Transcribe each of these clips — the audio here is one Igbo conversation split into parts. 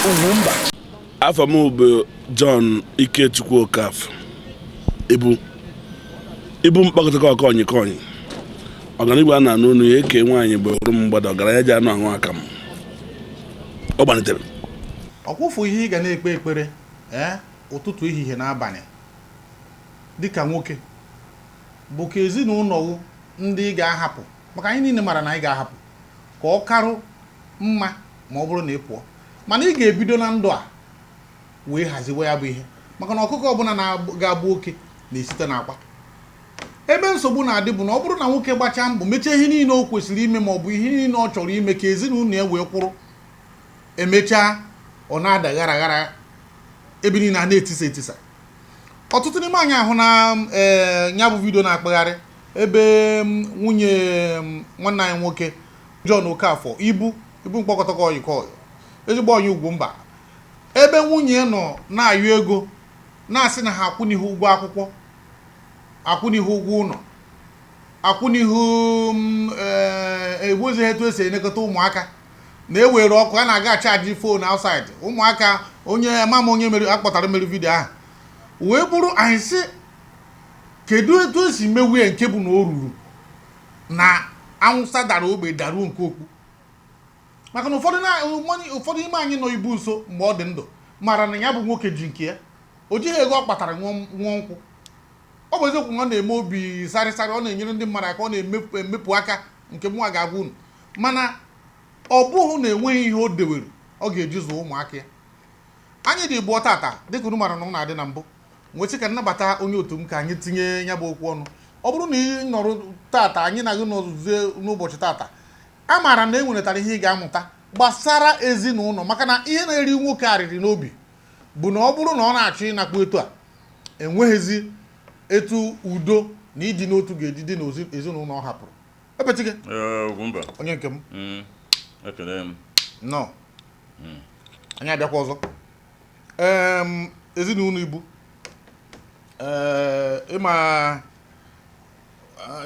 Ugwumba. Afa m bụ John Ikechukwu Okafọ. Ibu ibu mkpakọta ọkọnyị kọnyị ọganigwe a na-anụ unu ya eke nwaanyị bụ ụrụ m mgbada ọgaranya ji anụ aṅụ akamụ ọ gbanitere. Ọkwụfụ ihe ị ga na-ekpe ekpere ee ụtụtụ, ehihie na abalị dịka nwoke bụ ka ezinụlọ wụ ndị ị ga-ahapụ, maka anyị niile mara na anyị ga-ahapụ ka ọ karụ mma ma ọ bụrụ na ị pụọ. Mana ị ga-ebido na ndụ a wee haziwe ya bụ ihe, maka na ọkụkọ ọbụla ga-abụ oke na-esite n'akwa. Ebe nsogbu na-adị bụ na ọ bụrụ na nwoke gbachaa mbọ mechaa ihe niile o kwesịrị ime ma ọ bụ ihe niile ọ chọrọ ime ka ezinụlọ ya wee kwụrụ, emechaa ọ na-ada ghara ghara, ebe niile a na-etisa etisa. Ọtụtụ n'ime anyị ahụ na ee ya bụ video na-akpagharị ebe nwunye nwanne anyị nwoke John Okafọ Ibu, Ibu mkpọkọtọkọ oyikọ ezigbo onye Ugwumba, ebe nwunye nọ na-ayọ ego na-asị na ha akwụnihu ụgwọ akwụkwọ, akwụnihu ụgwọ ụlọ, akwụnihu egbozighị etu esi elekọta ụmụaka, na-ewere ọkụ a na-aga charge phone outside ụmụaka. Onye ama m onye mere akpọtara mere video ahụ wee bụrụ anyị sị, kedu etu esi mewe nke bụ na o ruru na anwụsa dara ogbe daruo nke okpu? Maka na ụfọdụ ime anyị nọ Ibu nso mgbe ọ dị ndụ mara na ya bụ nwoke ji nke ya, o jighị ego ọ kpatara ṅụọ nkwụ. Ọ bụ eziokwu na ọ na-eme obi sarịsarị, ọ na-enyere ndị mmadụ aka, ọ na-emepụ emepụ aka nke mụnwa ga-agwa unu, mana ọ bụghị na enweghị ihe o dewere ọ ga-eji zụọ ụmụaka ya. Anyị dị gbụọ tata, dịka unu mara na ọ na-adị na mbụ, nwesị ka nnabata onye otu m ka anyị tinye ya bụ okwu ọnụ. Ọ bụrụ na ị nọrọ tata, anyị na gị nọzie n'ụbọchị tata, a maara na e nweretara ihe ị ga-amụta gbasara ezinụlọ, maka na ihe na-eri nwoke arịrị n'obi bụ na ọ bụrụ na ọ na-achọ ịnakpu etu a, enweghịzi etu udo na ịdị n'otu ga-eji dị n'ezinụlọ ọ hapụrụ. Ebetike. Ee, Ugwumba. Onye nke m. Ekele m. Nnọọ, anyị abịakwa ọzọ. Ezinụlọ Ibu, ee, ịma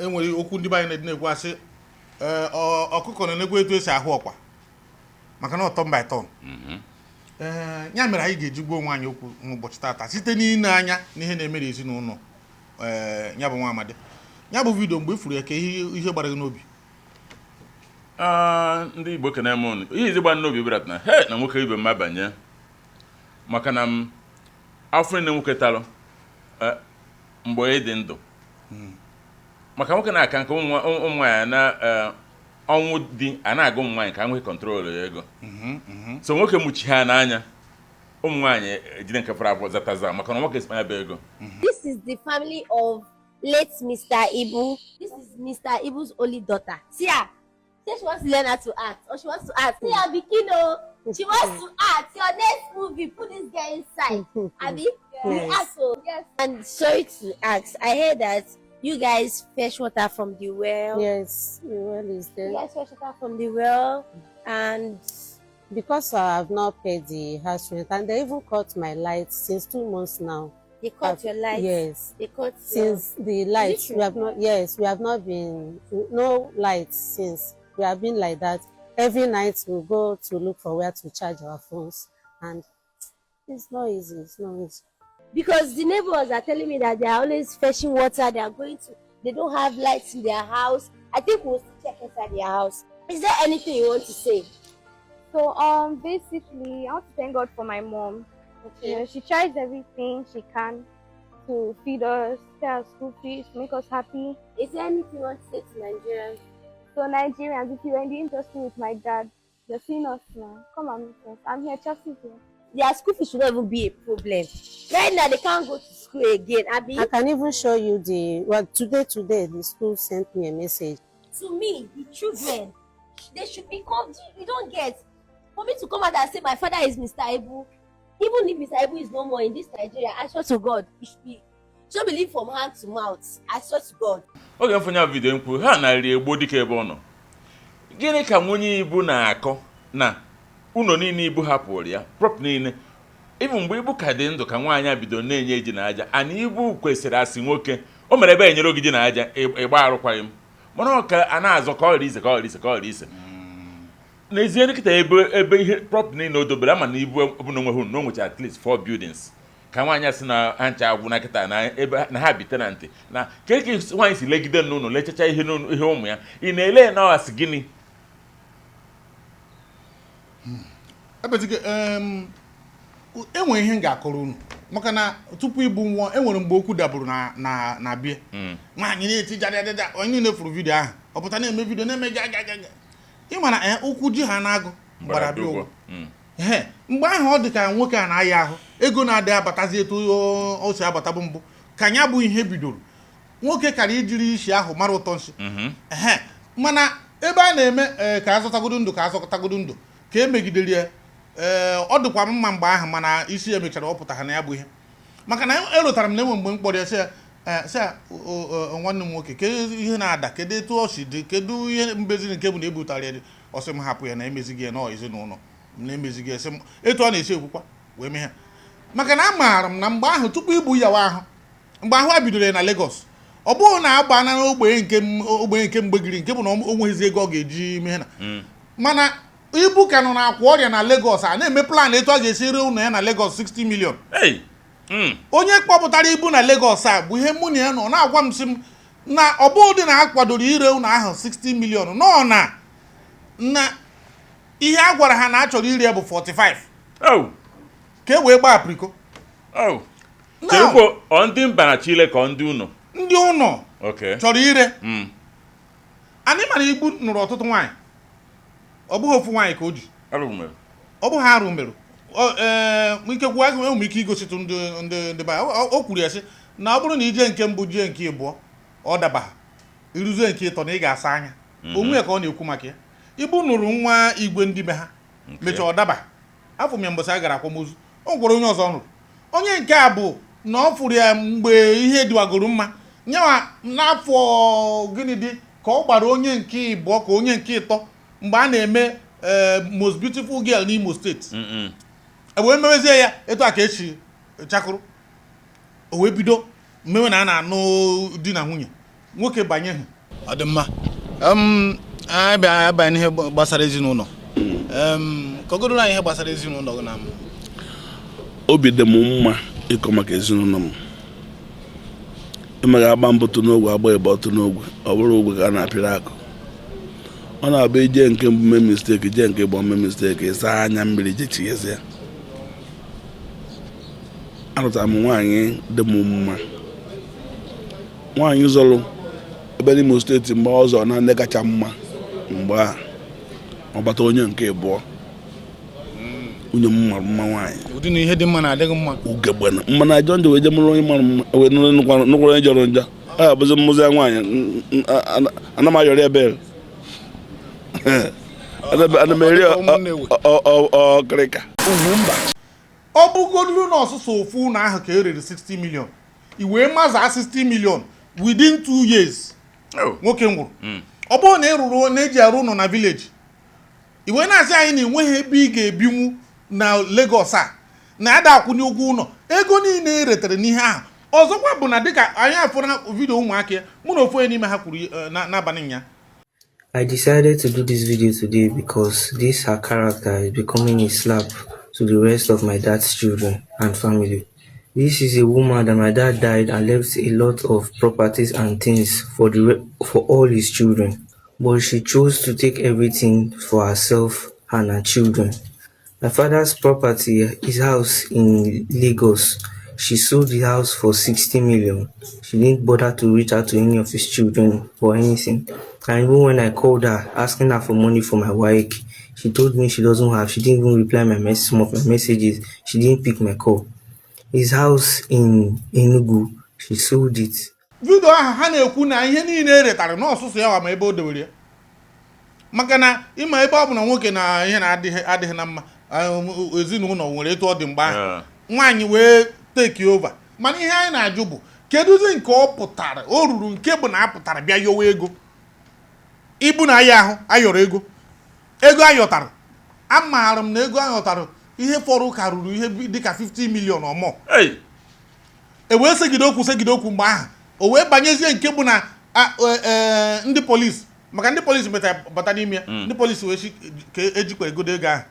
enwere okwu ndị be anyị na-edi na-ekwu, asị ee, ọkụkọ na-enekwa etu esi ahụ ọkwa, maka na ọ turn by turn. Ee, ya mere anyị ga-eji gwa onwe anyị okwu n'ụbọchị tata site n'ile anya n'ihe na-eme n'ezinụlọ ee ya bụ nwa amadi. Ya bụ video, mgbe ị furu ya, ka ihe gbara gị n'obi? Ah, ndị Igbo, kene m unu. Ihe izi gba n'obi bịara na he na nwoke ibe m abanye, maka na m afọ niile nwoke talụ mgbe ị dị ndụ, maka nwoke na-aka nke ụmụ nwaanyị na ọnwụ di a na-agụ ụmụ nwaanyị ka ha nwee control ya ego. So nwoke muchi ha n'anya, ụmụ nwaanyị ejide nke fọrọ afọ zataza, maka na nwoke sikpa ya bụ ego. This is the family of late Mr. Ibu. This is Mr. Ibu's only daughter. See her. Say she wants to learn how to act, or she wants to act. See her bikini. Oh. She wants to act. Your next movie, put this girl inside. Abi? You Yes. act, oh. Yes. And sorry to ask, I heard that you guys fetch water from the well. Yes, the well is You there. guys fetch water from the well, and Because I have not paid the house rent, and they even cut my light since 2 months now. They cut your light. Yes. They cut your Since the light, true? we have not. Yes, we have not been no light since. We have been like that. Every night we go to look for where to charge our phones, and it's not easy. It's not easy. Because the neighbors are telling me that they are always fetching water, they are going to, they don't have lights in their house. I think we'll still check inside their house. Is there anything you want to say? So basically, I want to thank God for my mom. She tries everything she can to feed us, pay our school fees, make us happy. Is there anything you want to say to Nigerians? So Nigerians, if you're in the industry with my dad, you're seeing us now. Come and meet us. I'm here, Chelsea's here. Their school fees should not even be a problem. Right now, they can't go to school again. Abi, I can even show you the well today. Today, the school sent me a message. To me, the children, they should become. You don't get for me to come out and say my father is Mr. Ibu, even if Mr. Ibu is no more in this Nigeria. I swear to God, it should be live from hand to mouth. I swear to God. Oge m fụnya video m kwuru ha narị egbo dịka ebe ọ nọ. Gịnị ka nwunye Ibu na-akọ na ụlọ niile Ibu hapụrụ ya, property niile? Ịbụ mgbe Ibu ka dị ndụ ka nwaanyị a bido na-enye ji na aja ana. Ibu kwesịrị asị nwoke o mere ebe enyere ogidi na aja ịgba arụkwaghị m, mana ọ ka a na-azọ ka ọ ghara ise, ka ọ ghara ise, ka ọ ghara ise. N'ezie, nkịta ebe ihe property niile o dobere ama na ibu ọbụla onwe ha na o nwecha at least four buildings, ka nwaanyị a sị na ha ncha agwụ na kịta na ebe na ha bi tenant na ka ka nwaanyị si legide n'ụlọ lechacha ihe n'ụlọ, ihe ụmụ ya ị na-ele ya na ọ asị gịnị? Ebezike, enwere ihe m ga-akọrọ unu, maka na tupu ibu nwụọ, enwere mgbe okwu daburu na bie nwaanyị na-eti jajajaja. Onye niile fụrụ video ahụ, ọ pụta na-eme video na-eme jajajaja. Ị ma na ụkwụ ji ha na-agụ gbara bịa ụgwọ. Ee, mgbe ahụ ọ dị ka nwoke a na-aya ahụ, ego na-adị abatazi etu o si abatabụ mbụ, ka ya bụ ihe bidoro. Nwoke kara ijiri isi ahụ mara ụtọ nsị. Ehe, mana ebe a na-eme ka azọtagodo ndụ, ka azọtagodo ndụ, ka e megidere ya. Ee, ọ dịkwa mma mgbe ahụ, mana isi ya mechara ọ pụta ha na ya bụ ihe, maka na elotara m na enwe mgbe m kpọrọ ya, sị ya, sị ya, "O, nwanne m nwoke, kedu ihe na-ada? Kedu etu ọ si dị? Kedu ihe mbeziri nke bụ na ebutara ya dị?" Ọ sị m hapụ ya, na emezighị ya nọọ ezinụlọ m na-emezighị ya. Sị m etu ọ na-esi ekwukwa wee mee ha, maka na amaara m na mgbe ahụ tupu ibu yawa ahụ, mgbe ahụ a bidoro ya na Lagos, ọ bụghị na agba na ogbenye nke mgbegiri, nke bụ na o nweghịzi ego ọ ga-eji mee na mana ibu ka nọ na-akwa ọrịa na Lagos, a na-eme plan etu a ga-esi ree ụlọ ya na Lagos 60 million. Hey! Onye kpọpụtara ibu na Lagos a bụ ihe mụ na ya nọ na-agwa m, sị m na ọ bụghị na a kwadoro ire ụlọ ahụ 60 million, nọ na ihe a gwara ha na a chọrọ ire ya bụ 45 Oh! ka e wee gbaa apriko. Oh! Now, Cherekwo, ọ ndị mba na Chile ka ọ ndị ụnọ? Ndị ụlọ chọrọ ire. Anyị mara igbu nụrụ ọtụtụ nwaanyị, ọ bụghị ofu nwaanyị ka o ji. Arụ mere. Ọ bụghị arụ merụ. Ee, ikekwe enwere m ike igositụ ndị be anyị. O kwuru ya sị na ọ bụrụ na ije nke mbụ, jee nke ịbụọ, ọ daba, iruzie nke ịtọ na ị ga-asa anya onwe ya, ka ọ na-ekwu maka ya. Ibu nụrụ nwa igwe ndị be ha, mechaa ọ daba. Afọ m ya mbọsị a gara akwamozu, o nwekwara onye ọzọ ọ nụrụ. Onye nke a bụ na ọ fụrụ ya mgbe ihe dịwagoro mma nyawa n'afọ gịnị dị ka ọ gbara onye nke ịbụọ ka onye nke ịtọ mgbe a na-eme most beautiful girl n'Imo Steeti. E wee mewezie ya etu a ka esi chakụrụ, o wee bido mmewe na a na-anụ di na nwunye nwoke banye ha. Ọ dị mma. Anyị bịa abanye n'ihe gbasara ezinụlọ. Kọgodoro anyị ihe gbasara ezinụlọ gị na m. Obi dị m mma ịkọ maka ezinụlọ m. Ịmaga agba mbụ tụ n'ogwe, agba ịbọ tụ n'ogwe, ọ bụrụ ogwe ka a na-apịrị akụ. Ọ na-abụ ije nke mbụ mee mistake, jee nke ịbụọ mee mistake, ịsa anya mmiri jechighezie. Alụtara m nwaanyị dị m mma, nwaanyị zọrọ ebe n'Imo Steeti mgbe ọ zọrọ na ndị kacha mma mgbe a ọ bata onye nke ịbụọ. Nwunye m mara mma nwaanyị. Ụdị na ihe dị mma na-adịghị mma. Ugegbe na mma na ajọ njọ wee je mụrụ onye mara mma, wee nụkwara onye jọrọ njọ. A ga-abụzi mmụzi ya nwaanyị ana m ayọrọ ebere, ana m eri ọkịrịka. Ọ bụgoduru na ọsụsọ ofu ụlọ ahụ ka e rere 60 million, i wee mazaa 60 million within 2 years. Oh. Nwoke nwụrụ, ọ bụrụ na ị rụrụ na-eji arụ ụlọ na village, i wee na-asị anyị na enweghị ebe ị ga-ebinwu na Lagos a na-ada akwụnye ụgwọ ụlọ, ego niile e retere n'ihe ahụ. Ọzọkwa bụ na dịka anyị afụna video ụmụaka ya, mụ na ofu onye n'ime ha kwuru n'abalị nya. I decided to do this video today because this her character is becoming a slap to the rest of my dad's children and family. This is a woman that my dad died and left a lot of properties and things for all his children, but she chose to take everything for herself and her children. My father's property, his house in Lagos, she sold the house for 60 million. She didn't bother to reach out to any of his children or anything. And even when I called her asking her for money for my WAEC, she told me she doesn't have. She didn't even reply my mess some of my messages. She didn't pick my call. His house in Enugu, she sold it. Video ahụ ha na-ekwu na ihe niile e retara na ọsụsụ ya wa ma ebe o dewere ya, maka na ịma ebe ọ bụ na nwoke na ihe na-adịghị adịghị na mma, ezinụlọ nwere etu ọ dị mgbe ahụ. Nwaanyị wee take over. Mana ihe anyị na-ajụ bụ, kedụzi nke ọ pụtara o ruru nke bụ na a pụtara bịa yọwa ego? Ibu na aya ahụ ayọrọ ego, ego ayọtara, amaara m na ego ayọtara ihe fọrọ ka ruru ihe dịka 50 million or more. Hey! E wee segide okwu, segide okwu mgbe ahụ, o wee banyezie nke bụ na ndị polisi Maka ndị polisi mechara bata n'ime ya, ndị polisi wee sị ka ejikwa egodo ego ahụ,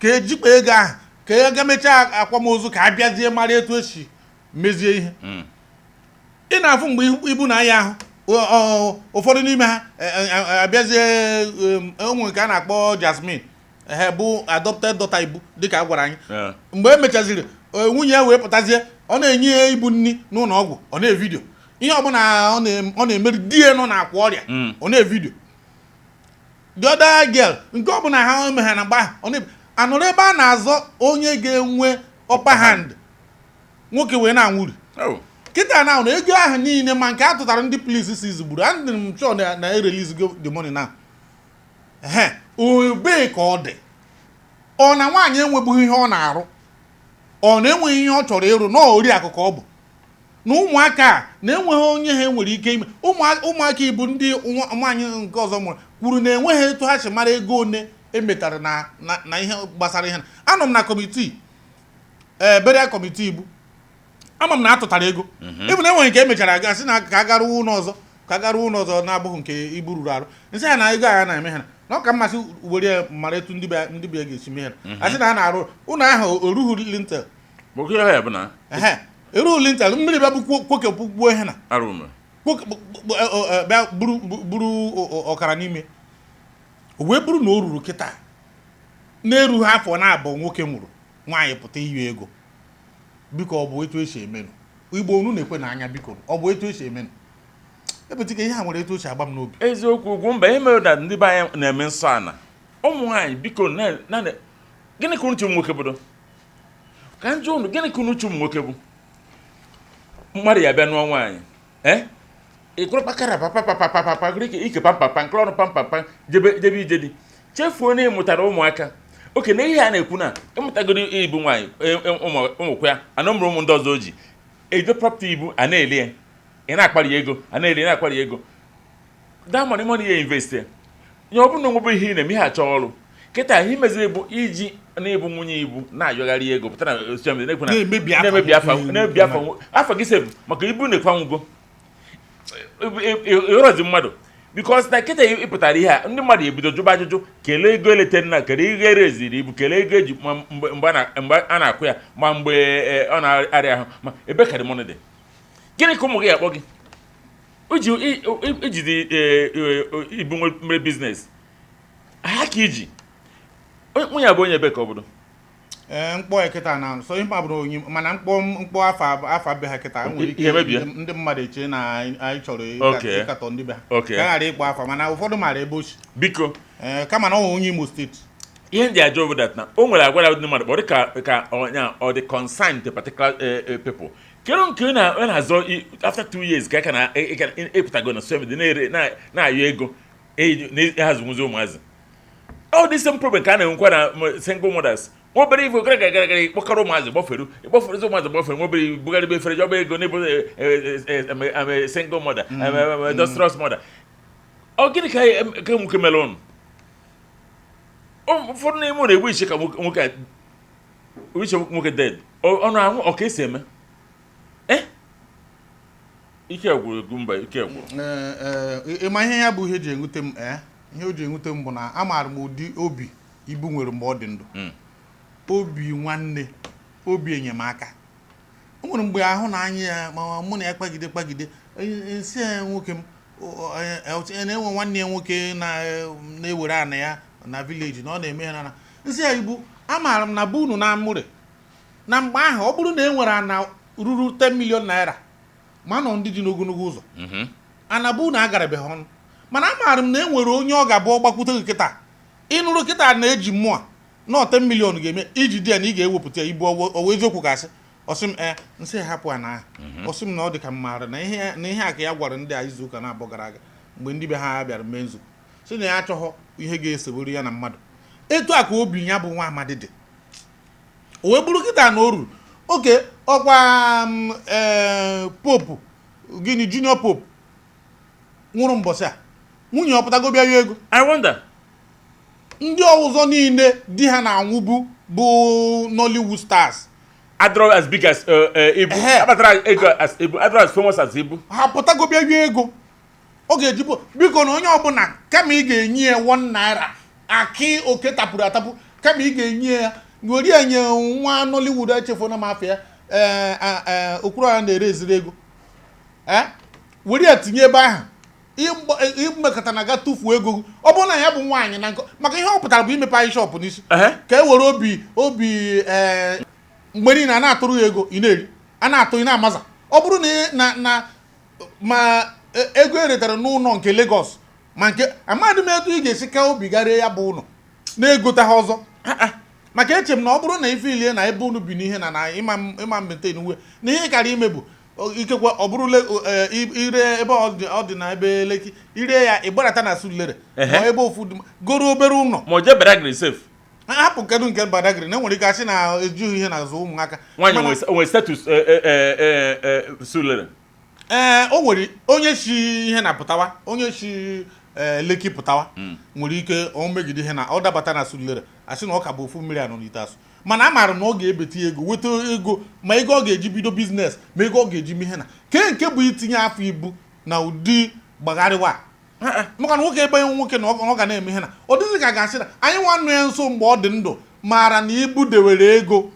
ka ejikwa ego ahụ, ka e ga mechaa akwamozu, ka a bịazie mara etu esi mezie ihe. Ị na-afụ mgbe ibu na-aya ahụ, ụfọdụ n'ime ha abịazie. Onwe nke a na-akpọ Jasmine, ha bụ adopted daughter Ibu, dịka a gwara anyị. Mgbe e mechaziri, nwunye ya wee pụtazie, ọ na-enye ya Ibu nri n'ụlọ ọgwụ, ọ na-e video ihe ọbụla ọ na-emeri di ya nọ n'akwa ọrịa. Ọ na-e video the other girl nke ọbụla ha eme ha na mgbe ahụ, ọ na anọrọ ebe a na-azọ onye ga-enwe upper hand, nwoke wee na-anwụri. Kịta na na ego ahụ niile, ma nke a tụtara ndị polisi si zigburu, adị m sure na e release go the money now. Ehe, obee ka ọ dị? Ọ na nwaanyị enwebughị ihe ọ na-arụ, ọ na-enweghị ihe ọ chọrọ ịrụ na oriakụ ka ọ bụ na ụmụaka a na-enweghị onye ha nwere ike ime. Ụmụaka Ibu ndị nwaanyị nke ọzọ mụrụ kwuru na enweghị etu ha si mara ego one emetara na ihe gbasara ihe. Anọ m na committee, ee, burial committee Ibu. Ama m na atụtara ego ịbụ na enweghị nke emechara aga sị na ka a garuo ụlọ ọzọ, ka a garuo ụlọ ọzọ na-abụghị nke Ibu ruru arụ. Nsị ha na ego a na-eme ha na ọ ka mmasị were ya mara etu ndị be ga-esi mee ha. A sị na a na-arụ ụlọ ahụ, oruhu lintel. Bụ ihe ya bụ na Ehe, eruhu lintel, mmiri bịa bụ kwokepụ ihe na arụ mere. Bịa buru ọkara n'ime. O wee bụrụ na o ruru kịta na-erughị afọ na-abụ nwoke nwụrụ, nwaanyị pụta iyo ego. Biko, ọ bụ etu esi emenụ? Igbo, unu na-ekwe n'anya, biko, ọ bụ etu esi emenụ? Ebetike ihe a nwere etu o si agba m n'obi. Eziokwu, ugwu mba, ihe mere na ndị be anyị na-eme nsọ ana ụmụ nwaanyị, biko, gịnị ka unu uche ụmụ nwoke bụdo? Ka njụ unu, gịnị ka unu uche ụmụ nwoke bụ? Mmadụ ya bịa nụọ nwaanyị, ee, ịkụrụ kpakara papapapapapa ike ike pampapa nkụrụ ọnụ pampapa, jebe jebe ije dị, chefuo na ịmụtara ụmụaka oke na ihe a na-ekwu na ịmụtagoro Ibu nwaanyị, ụmụkwa ya ana ụmụrụ ụmụ ndị ọzọ o ji edo property Ibu a na-ele ya, ị na-akpari ego, a na-ele, na-akpari ego, that money, money ya invest ya. Ya ọ bụrụ na onwebe ihe ị na-eme, ihe achọ ọrụ kịta, ihe meziri bụ iji na-ebu nwunye Ibu na-ayọgharị ego pụta na social media na-ekwu na Na-emebi afa na-emebi afa nwoke. Na-emebi afa gị sef, maka Ibu na-ekwe anwụgo, ịghọrọzi mmadụ, because na kịta ị pụtara ihe a, ndị mmadụ ebido jụba ajụjụ: kelee ego elete nna, kelee ego ereziri Ibu, kelee ego eji ma mgbe a na-akwụ ya, ma mgbe ọ na-arịa ahụ, ma ebe ka money dị? Gịnị ka ụmụ gị akpọ gị iji ijidi Ibu mere business ha ka iji nwunye abụ onye ebe ka ọ bụrụ? Ee, mkpọ ya kịta na so ihe ma bụrụ onye mana mkpọ afa be ha kịta nwere ike Ihe mebie. ndị mmadụ eche na anyị chọrọ ịkatọ ndị be ha, ka a ghara ịkpọ afa, mana ụfọdụ maara ebe o si. Biko. Ee, kama na ọ nwere onye Imo Steeti. Ihe ndị ajọ bụ that na o nwere agwara ndị mmadụ kpọrọ ka ọnya ọ dị concerned to particular people. Kedu nke ị na-azọ after 2 years ka ị ka na ịpụtago na social media na-ere na-ayọ ego na-ehazunwuzi ụmụazị? All the same problem ka a na-enwekwa na single mothers. Nwa obere ife gara gara gara, ịkpọkọrọ ụmụazị gbọferu, ịkpọferụzi ụmụazị gbọferu, nwa obere bugharịba efere jọba ego n'ebe I'm a single mother, I'm a industrious mother. Ọ gịnị ka nwoke mere ụnụ? Ụfọdụ n'ime ụlọ egbu iche ka nwoke iche nwoke dead, ọ na-anwụ, ọ ka esi eme? Ike gwụrụ egwu mba, ike gwụrụ. Ee, ịma ihe ya bụ ihe eji enwute m? Ee, ihe o ji enwute m bụ na amaara m ụdị obi Ibu nwere mgbe ọ dị ndụ. Obi nwanne, obi enyemaka o nwere mgbe ahụ na anya ya, ma mụ na ya kpagide kpagide, nsị ya nwoke m na-enwe nwanne ya nwoke na-ewere ana ya na village na ọ na-eme ya na nsị ya, Ibu, amaara m na be unu na amụrị na mgbe ahụ, ọ bụrụ na e nwere ana ruru 10 million naira, ma nọ ndị dị n'ogologo ụzọ ana bụ na agarabeghị ọnụ, mana amaara m na e nwere onye ọ ga-abụ ọgbakwute gị kịta, ịnụrụ kịta na-eji mmụọ nọ 10 million ga-eme iji dị ya na ị ga-ewepụta ya. Ibu ọwa eziokwu ka asị ọsị m, ee, nsị hapụ ana ahụ. Ọsị m na ọ dị ka m maara na ihe a ka ya gwara ndị a izu ụka na-abụọ gara aga mgbe ndị be ha bịara mee nzukọ, sị na ya achọghọ ihe ga-eseburu ya na mmadụ. Etu a ka obi ya bụ nwa amadi dị. O wee bụrụ kịta na o ruru oke ọkwa m, ee, Pope gịnị, Junior Pope nwụrụ mbọsị a, nwunye ọ pụtago bịa yọọ ego. I wonder. Ndị ọzọ niile di ha na-anwụbu bụ Nollywood stars adịrọ as big as Ibu. Ehe. Akpatara ego as Ibu, adịrọ as famous as Ibu. Ha pụtago bịa yọọ ego. Ọ ga-eji bụ biko na onye ọbụla, kama ị ga-enye ya 1 naira akị oke tapụrụ atapụ, kama ị ga-enye ya, were ya nye nwa Nollywood echefuna m afọ ya, ee, Okwuluọra na-ere eziri ego, ee, were ya tinye ebe ahụ. Imekọta na ga tụfuo ego gị. Ọ bụrụ na ya bụ nwaanyị na nkọ, maka ihe ọ pụtara bụ imepe anyị shop n'isi ka e were obi obi, ee, mgbe niile a na-atụrụ ya ego, ị na-eri, a na-atụ, ị na-amaza. Ọ bụrụ na na ma ego eretara n'ụlọ nke Lagos, ma nke amadị m etu ị ga-esi ka obi garie ya bụ ụlọ na-egota ha ọzọ, maka eche m na ọ bụrụ na ife ilie na ebe unu bi n'ihe na ịma maintain uwe na ihe karịa ime bụ ikekwe ọ bụrụ ire ebe ọ dị na ebe Lekki, ire ya, ịgbadata na Surulere ma ebe ofu dị, goro obere ụlọ. Ma o jee Badagry sef. Hapụ kedu nke Badagry na enwere ike asị na ejughị ihe na-azụ ụmụaka. Nwaanyị nwere status Surulere. Ee, o nwere onye si ihe na pụtawa, onye si Lekki pụtawa nwere ike o megide ihe na ọ dabata na Surulere, asị na ọ ka bụ ofu mmiri anọ n'ite asụ, mana a maara na ọ ga-ebete ego, weta ego, ma ego ọ ga-eji bido business, ma ego ọ ga-eji mee ihe na ke nke bụ itinye afọ ibu na ụdị gbagharịwa, maka na nwoke ebe nwoke na ọ ga na-eme ihe na ọ dịghị ka ga-asị na anyị nwanne ya nso mgbe ọ dị ndụ maara na ibu dewere ego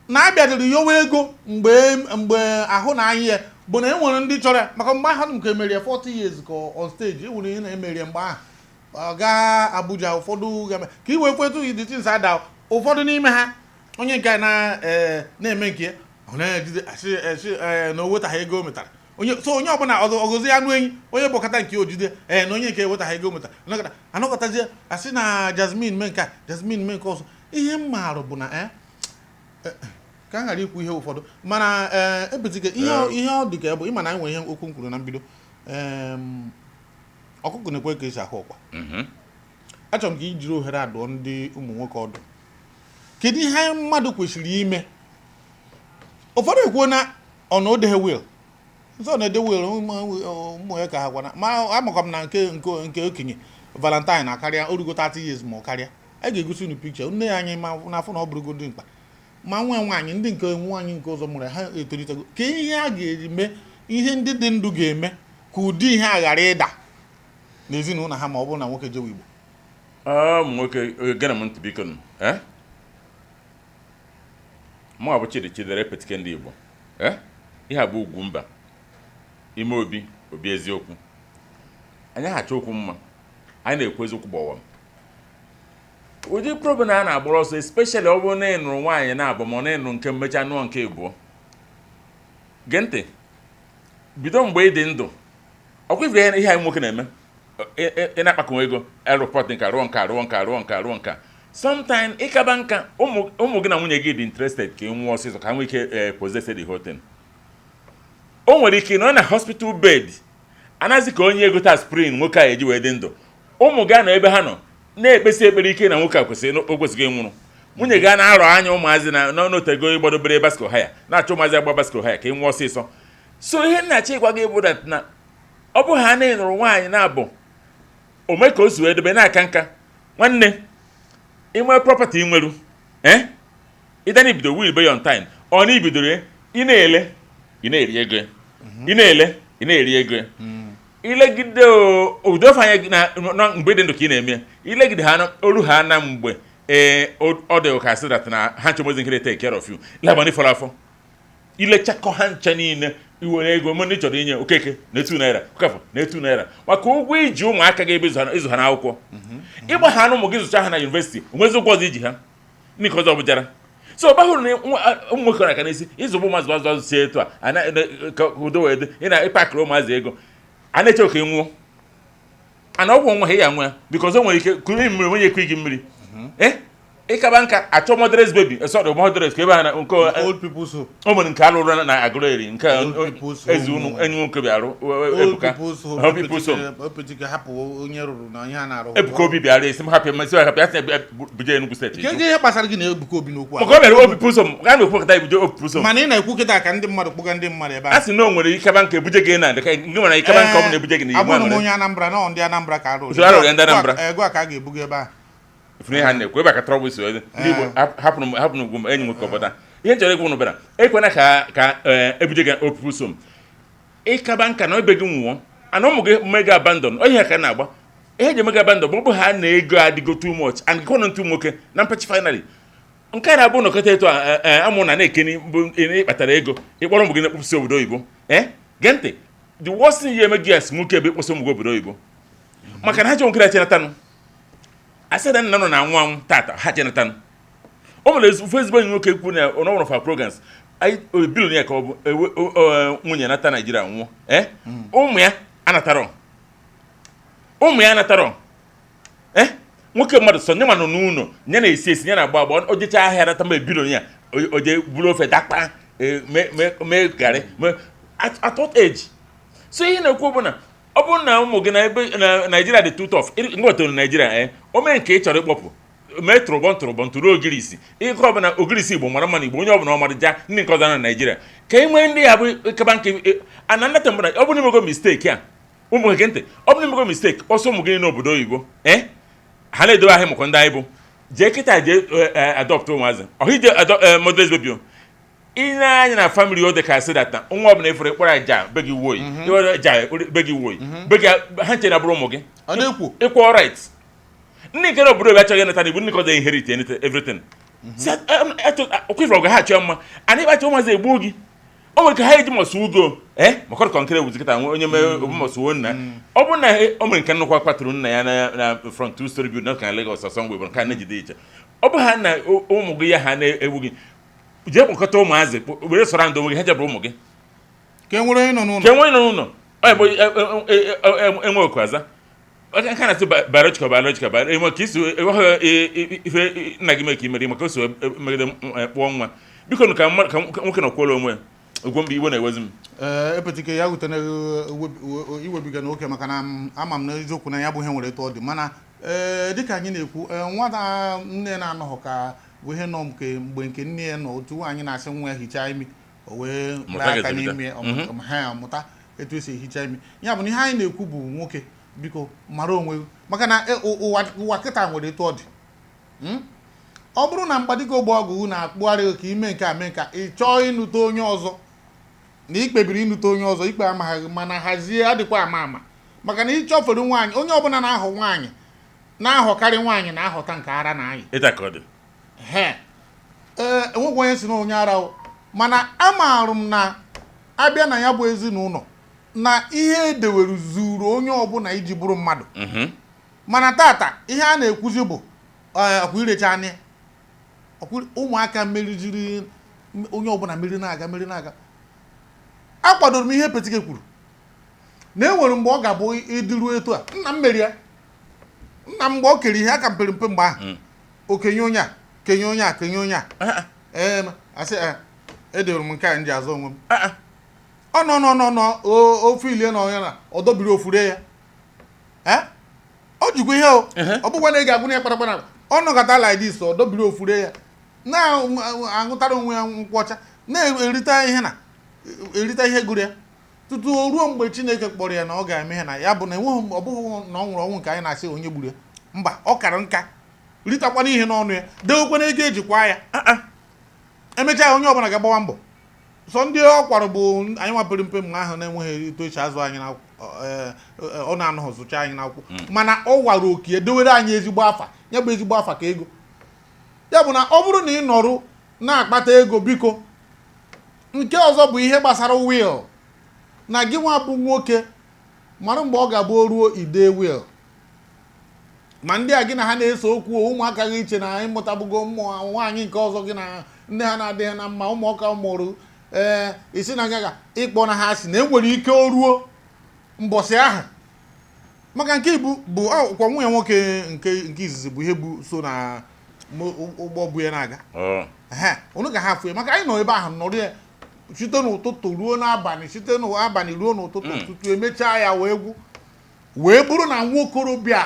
na-abịadịrị yowa ego mgbe ahụ na anyị ya bụ na e nwere ndị chọrọ ya, maka mgbe ahụ nke emerie 40 years ka on stage, e nwere ihe na-emerie mgbe ahụ ọ gaa Abuja. Ụfọdụ ga-eme ka i wee kwetu the things ada, ụfọdụ n'ime ha, onye nke na na-eme nke ya, ọ na-ejide asị asị na o wetaghị ego o metara onye so onye ọbụla ọgọzi anụ enyi onye bọkọta nke ojide, ee, na onye nke ewetaghị ego o metara anọkọta anọkọtazie asị na Jasmine mee nke a, Jasmine mee nke ọzọ. Ihe m maara bụ na ka m ghara ikwu ihe ụfọdụ, mana ee, ebezike ihe ọ dị ka ya bụ ịma na anyị nwere ihe okwu m kwuru na mbido. Ọkụkọ na-ekwe ka esi ahụ ọkwa. Achọrọ m ka i jiri ohere a dụọ ndị ụmụ nwoke ọdụ. Kedu ihe mmadụ kwesịrị ime? Ụfọdụ ekwuo na ọ na odeghe will, nsọ na-ede will ụmụ ya ka ha gwana, ma amakwa m na nke okenye Valentine akarịa orugo 30 years ma ọ karịa. A ga-egosi unu picture nne ya anyị ma n'afọ na ọ bụrụgodo mkpa ma nwa nwaanyị, ndị nke nwaanyị nke ọzọ mụrụ ya, ha etolitego. Ka ihe a ga-eme, ihe ndị dị ndụ ga-eme ka ụdị ihe a ghara ịda n'ezinụlọ ha, ma ọ bụrụ na nwoke jewe Igbo. Ụmụ nwoke, gere m ntị biko nụ. Eh? Mụ bụ Chidi Chidere Petike ndị Igbo. Eh? Ihe a bụ ugwu mba ime obi obi eziokwu. Anyị achọ okwu mma, anyị na-ekwu eziokwu. Gbọwa m ụdị problem a na-agbara ọsọ, especially ọ bụrụ na ị nụrụ nwaanyị na-abụ, ma ọ na ịnụ nke mmecha nụọ nke abụọ. Gee ntị, bido mgbe ị dị ndụ. Ọkwa ifere ihe anyị nwoke na-eme, ị na-akpakọ ego airport, nka rụọ nka, rụọ nka, rụọ nka, rụọ nka. Sometime ịkaba nka, ụmụ gị na nwunye gị dị interested ka ị nwụọ ọsịsọ ka ha nwee ike possess the whole thing. O nwere ike nọ na hospital bed, anaghịzi ka onye ego aspirin nwoke a eji wee dị ndụ. Ụmụ gị anọ ebe ha nọ na-ekpesi ekpere ike na nwoke a kwesịrị, o kwesịghị ịnwụrụ. Nwunye gị a na-arọ anya ụmụazị na n'otego ịgbadobere bicycle ha ya na-achọ ụmụazị agba bicycle ha ya ka ị nwụọ ọsịsọ. So ihe nna-achọ ịgwa gị bụ that na ọ bụ ha na ịnụrụ nwaanyị na-abụ ome ka o si wee dobe na-aka nka. Nwanne, inwe property ị nweru, eh, ịda na ibido will be on time, ọ na ibidoro ya, ị na-ele, ị na-eri ego ya. Ị na-ele, ị na-eri ego ya. Ilegide udo ofe anya gị na mgbe dị ndụ ka ị na-eme ya. Ilegide ha oru ha na mgbe ee ọ dị ka sị that na ha nchọmozi nke take care of you laba ndị fọrọ afọ ilechakọ ha ncha niile, iwere ego mụ ndị chọrọ inye Okeke na etu naira, Okafọ na etu naira, maka ụgwọ iji ụmụaka gị ebe ịzụ ha n'akwụkwọ, ịgba ha na ụmụ gị zụcha ha na university, onwezi ụgwọ ọzọ iji ha ndị nke ọzọ bụjara. So ọ bahụrụ na ụmụ nwoke na-aka n'isi ịzụbụ ụmụazụ azụ azụ si etu a ka udo wee dị. Ị na-ịpakịrị ụmụazị ego a na-eche oke nwụọ ana ọgwụ nwa ha ya nwe ya, because o nwere ike kuru mmiri, onye ekwe gị mmiri eh ịkaba nka achọ motherless baby, sorry, motherless ka ebe ha na nke Old people's home. O nwere nke alụrụ na agụrụ eri nke Old people's home. ezi unu enyi nwoke bịa arụ. Old Ebuka people's home. Old people's home. Opetike hapụ onye rụrụ na ihe a na-arụ. Ebuka Obi bịara esi m hapụ, m si hapụ ya, sị buje Enugu steeti. Nke ihe gbasara gị na Ebuka Obi n'okwu a? Maka o mere old people's home a na-ekwu kata ebuje old people's home. Mana ị na-ekwu kịta ka ndị mmadụ kpụga ndị mmadụ ebe A ahụ. sị na o nwere ikaba nke ebuje gị na nke gị nwere ikaba nke ọ bụla ebuje gị na Abụrụ m igbo onye Anambra na ọ ndị Anambra ka arụ. So arụrụ ya ndị Anambra. Ego a ka a ga-ebuga ebe ahụ. Ifuru ihe ha na-ekwu ebe a ka trouble si wee dị. Ndị Igbo, hapụrụ m, hapụrụ ugwu m enyi nwoke obodo a. Ihe m chọrọ ịgwa unu bịara, ekwena ka ebuje gị old people's home. Ịkaba nka na ebe gị nwụọ. Ana ụmụ gị mega abandon, ọ ihe ka na-agba ihe eji emega abandon bụ ọ bụ ha na ego adịgo too much and gịkwanụ ntụ nwoke na mpechi. Finally, nke a na-abụ nọkọta etu a amụ na na-ekeni bụ ịkpatara ego ịkpọrọ ụmụ gị na-ekpụsị obodo oyibo. Ee, gee ntị, the worst thing ya eme gị as nwoke bụ ịkpọsị ụmụ gị obodo oyibo, maka na ha chọrọ nkiri achenatanụ asị na nna nọ na anwụ anwụ tata ha chenatanụ. O nwere ofu ezigbo enyi nwoke kwu na ọ nwere fa programs anyị bilon ya ka ọ bụ nwunye nata Naijiria nwụọ, ee, ụmụ ya anatarọ, ụmụ ya anatarọ. Ee, nwoke mmadụ sọ nye ma nọ n'ụlọ ya na-esi esi ya na-agba agba, o jecha ahịa nata mba bilon ya, o je buru ofe dakpa, mee garị at what age? So ihe na-ekwu bụ na ọ bụrụ na ụmụ gị na ebe na Naijiria dị too tough nwetara Naijiria, ee, o mee nke ị chọrọ ịkpọpụ, mee tụrụbọn tụrụbọn tụrụ ogirisi ihe ọbụla, ogirisi Igbo mara mma na Igbo onye ọbụla ọmarịja ndị nke ọzọ na Naijiria ka e nwee ndị ya bụ ịkaba nke ana nnata mbụ na ọ bụrụ na imego mistake a, ụmụ gị ntị, ọ bụrụ na imego mistake ọsọ ụmụ gị n'obodo oyibo, ee, ha na-edobe ahịa maka ndị anyị bụ jee kịta jee adopt ụmụazị ọhụ ije motherless baby o. Ị na-anya na family o dị ka sị that nwa ọbụla efere ịkpọrọ aja be gị woyi ịkpọrọ aja be gị woyi be gị ha chere bụrụ ụmụ gị. Ọ na-ekwu. Ịkwọ right, ndị nke obodo oyibo achọghị ịnata n'igbo, ndị nke ọzọ inherit anything, everything. Ọkwa ọgụ ha achọ mma ana ịkpacha ụmụazị egbuo gị. O nwere ka ha eji mọsụ ugo ee maka ọdụ kọnkịrị ewuzi kịta onye mee obu mọsụwo nna. Ọ bụrụ na o mere nke nnukwu kpatụrụ nna ya na front two story building na Lagos ọsọ ngwe bụ nke a na-ejide iche, ọ bụ ha na ụmụ gị ya ha na-ewu gị jee kpọkọta ụmụazị were sọrọ ndụ onwe gị ha jebụrụ ụmụ gị. Ka e nwere onye nọ n'ụlọ. Ka enwe nọ n'ụlọ ọ bụ enwe oku aza nke na-asị biological biological enwe ka isi enweghị ife nna gị mee ka imeri maka o si megide kpụọ nwa. Biko nụ, ka nwoke nọkwuola onwe ya ugwo mgbe iwe na-ewezi m. Ee, epetike ya wutere iwebiga n'oke, maka na ama m na eziokwu na ya bụ ihe nwere etu ọ dị, mana ee, dịka anyị na-ekwu, ee, nwata nne na-anọghọ ka bụ ihe nọ nke mgbe nke nne ya nọ, otu nwaanyị na-asị nwa ya hichaa imi, o wee Mụta raa aka ga-ezulite. n'imi ya, ha amụta etu esi ehicha imi ya. Bụ na ihe anyị na-ekwu bụ nwoke, biko mara onwe gị, maka na ụwa kịta nwere etu ọ dị. Ọ bụrụ na mgbadigo ogbe ọgụ na-akpụgharị ka ime nke a mee nka, ị chọọ ịnụta onye ọzọ na ị kpebiri ịnụta onye ọzọ, ikpe amaghị, mana hazie adịkwa ama ama, maka na ịchọfere nwaanyị, onye ọbụla na-ahọ nwaanyị na-ahọkarị nwaanyị na-ahọta nke ara na anyị. Ịta ka ọ dị. He, ee, enwekwa onye si na onye ara o, mana amaara m na abịa na ya bụ ezinụlọ na ihe edewere zuru onye ọbụla iji bụrụ mmadụ. Mana tata ihe a na-ekwuzi bụ ọkwa irecha anya ọkwa ụmụaka merijiri onye ọbụla mmeri na-aga mmeri na-aga. Akwadoro m ihe Petike kwuru na e nwere mgbe ọ ga-abụ ịdịruo etu a nna m meri ya, nna m mgbe ọ kere ihe aka mpere mpe mgbe ahụ, o kenye onye a, kenye onye a, kenye onye a. Ee, asị edewere m nke a m ji azụ onwe m. Ọ nọ nọ nọ nọ ofe ilie na onye na ọ dọbiri ofure ya. Ee, ọ jikwa ihe o ọ bụkwa na ị ga-agwụ na ya kparakpara, ọ nọkọta like this, ọ dọbiri ofure ya na-aṅụtara onwe ya nkwụ ọcha, na-erite ihe, na erite ihe gụrụ ya tutu o ruo mgbe Chineke kpọrọ ya na ọ ga-eme ihe na ya bụ na enweghị. Ọ bụghị na ọ nwụrụ ọnwụ nke anyị na-asị onye gburu ya, mba, ọ kara nka ritakwana ihe n'ọnụ ya, dewekwana ego ejikwa ya. Emechaa, onye ọbụla ga-agbawa mbọ sọ ndị ọ kwara bụ anyị nwapere mpe mgbe ahụ na-enweghị etu esi azụ anyị n'akwụkwọ, ọ na-anọghị zụcha anyị n'akwụkwọ, mana ọ wara okie dowere anyị ezigbo afa ya bụ ezigbo afa ka ego ya bụ na ọ bụrụ na ị nọrụ na-akpata ego, biko. Nke ọzọ bụ ihe gbasara will na gị nwa bụ nwoke mara mgbe ọ ga-abụ o ruo ide will, ma ndị a gị na ha na-ese okwu, ụmụaka gị iche na anyị mụtabugo mmụọ nwaanyị nke ọzọ gị na nne ha na-adịghị na mma, ụmụaka mụrụ ee isi na gaga ịkpọ na ha si na enwere ike o ruo mbọsị ahụ, maka nke ibu bụ kwa nwunye nwoke nke izizi bụ ihe bụ so na ụgbọ bụ ya na-aga. Ehe, unu ga ha fue maka anyị nọ ebe ahụ nọrọ ya site n'ụtụtụ ruo n'abalị, site n'abalị ruo n'ụtụtụ, tutu emechaa ya wee gwụ, wee bụrụ na nwa okorobịa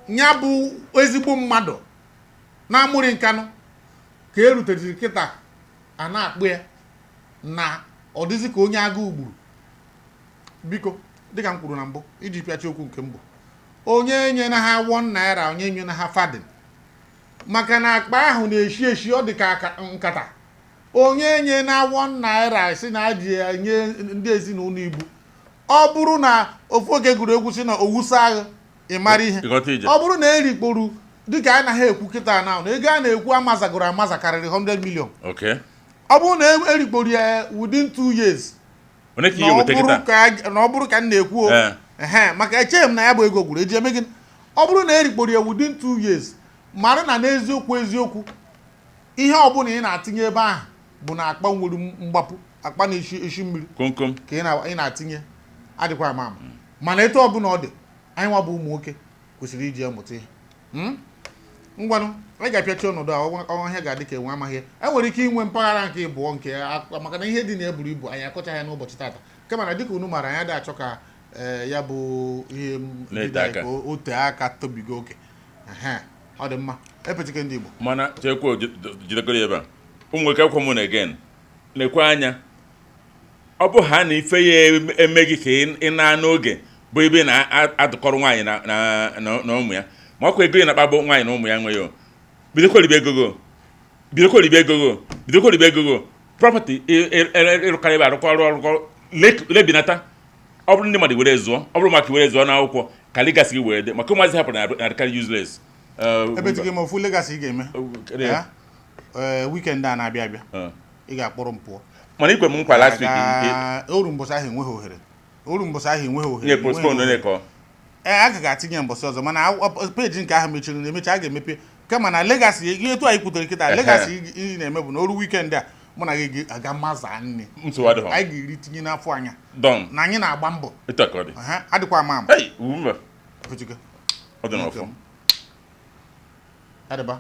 ya bụ ezigbo mmadụ na-amụrị nkanụ ka e rutere kịta a na-akpụ ya na ọ dịzị ka onye agụụ gburu. Biko, dịka m kwuru na mbụ iji pịachi okwu nke mbụ, onye nyere ha ₦1, onye nyere ha farthing, maka na akpa ahụ na-eshi eshi, ọ dị ka nkata. Onye nye na ₦1 si na ji ya nye ndị ezinụlọ ibu. Ọ bụrụ na ofu oge gụrụ egwu si na owusa agha, ị mara ihe. Ịghọta ije. Ọ bụrụ na erikporu dịka a naghị ekwu kịta na ego a na-ekwu amazagoro amaza karịrị 100 million. Ọ bụrụ na erikporu ya within 2 years, Onye ka na ihe ọ weta bụrụ kịta? na ọ bụrụ ka m na-ekwu o, ehe, maka echeghị m na ya bụ ego gwuru eji eme gịnị. Ọ bụrụ na erikporo ya within 2 years, mara na n'eziokwu eziokwu, ihe ọbụla ị na-atinye ebe ahụ bụ na akpa nwere mgbapụ, akpa na-eshi eshi mmiri Komkom. ka ị na-atinye, adịkwa ama ama. Mana etu ọbụla ọ dị, anyị nwa bụ ụmụ nwoke kwesịrị iji ya mụta ihe. Ngwanụ, anyị ga-apịachi ọnọdụ a. Ọhịa ga-adị ka enwe amaghị. E nwere ike inwe mpaghara nke ịbụọ nke maka na ihe dị na eburu ibu, anyị akọchaghị ya n'ụbọchị tata, kama na dịka unu maara, anyị adịghị achọ ka ya bụ ihe Na-ete bido anyị aka. ka o tee aka tobigo oke. Ehe, ọ dị mma, epetike ndị Igbo. Mana chekwa, jidekọrọ ya ebe a. Ụmụ nwoke, ekwe m na again na-ekwe anya, ọ bụ ha na ife ya eme gị ka ị na n'oge bụ ebe ị na-adụkọrọ nwaanyị na ụmụ ya, ma ọkwa ego ị na-akpa bụ nwaanyị na ụmụ ya nwe ya o. Bidokwa ribe ego go, bidokwa ribe ego go, bidokwa ribe ego go. Property ịrụkarị ebe arụkọ ọrụ ọrụkọ lebinata. Ọ bụrụ ndị mmadụ were zụọ, ọ bụrụ maka were zụọ n'akwụkwọ ka legacy gị were dị, maka ụmụazị hapụrụ na-adịkarị useless. Epetike m ofu legacy ị ga-eme. Kedu ya? Ya? Weekend a na-abịa abịa, ị ga-akpọrọ m pụọ. Mana ikwe m nkwa last week. Oru mbọsị ahụ enweghị ohere, oru mbọsị ahụ enweghị ohere. Nye postpone onye ka ọ Ee, a ga-atinye mbọsị ọzọ, mana peji nke ahụ mechiri na emechi, a ga-emepe. Kama na legacy ihe etu anyị kwutere kịta, legacy ị na-eme bụ na oru weekend a, mụ na gị ga-aga maza nne. Nsogbu adịghị. Anyị ga-eri tinye n'afọ anya Done. na anyị na-agba mbọ. Etu a ka ọ dị. Ehe, adịkwa ama ama. Hey, ugwu mba. Epetike. Ọ dị n'ọfọ. Adịba.